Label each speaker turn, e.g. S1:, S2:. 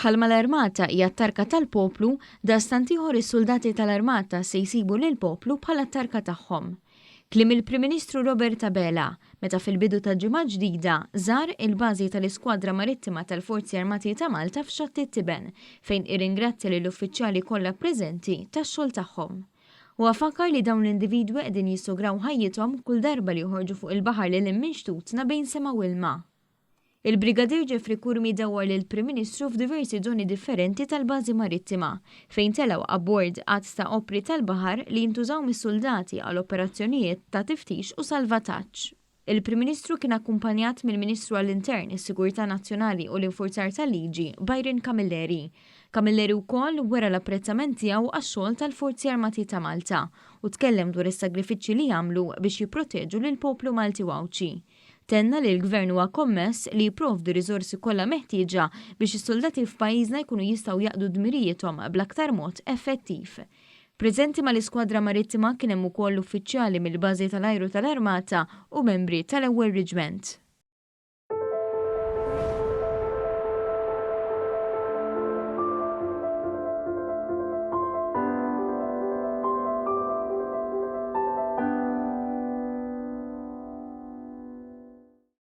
S1: Bħalma l-Armata hija t-tarka tal-poplu, daqstant ieħor is-suldati tal-Armata se jsibu lill-poplu bħala t-tarka tagħhom. Kliem il-Prim Ministru Robert Abela, meta fil-bidu ta' ġimgħa ġdida żar il-bażi tal-Iskwadra Marittima tal-Forzi Armati ta' Malta f'Xatt it-Tiben, fejn irringrazzja lill-uffiċjali kollha preżenti tax-xogħol tagħhom. Huwa fakkar li dawn l-individwi qegħdin jissograw ħajjithom kull darba li joħorġu fuq il-baħar lil hinn minn xtutna bejn sema u ilma. Il-Brigadier Jeffrey Curmi dawwar lill-Prim Ministru f'diversi żoni differenti tal-bażi marittima, fejn telgħu abbord għadd ta' opri tal-baħar li jintużaw mis-suldati għal operazzjonijiet ta' tiftix u salvataġġ. Il-Prim Ministru kien akkumpanjat mill-Ministru għall-Intern, is-Sigurtà Nazzjonali u l-Infurzar tal-Liġi, Byron Camilleri. Camilleri wkoll wera l-apprezzament tiegħu għax-xogħol tal-Forzi Armati ta' Malta u tkellem dwar is-sagrifiċċji li jagħmlu biex jipproteġu lill-poplu Malti u Għawdxi. Tenna li l-Gvern huwa kommess li jipprovdi r-riżorsi kollha meħtieġa biex is-suldati f'pajjiżna jkunu jistgħu jaqdu dmirijiethom bl-aktar mod effettiv. Preżenti mal-Iskwadra Marittima kien hemm ukoll uffiċjali mill-Bażi tal-Ajru tal-Armata u membri tal-Ewwel Riġment.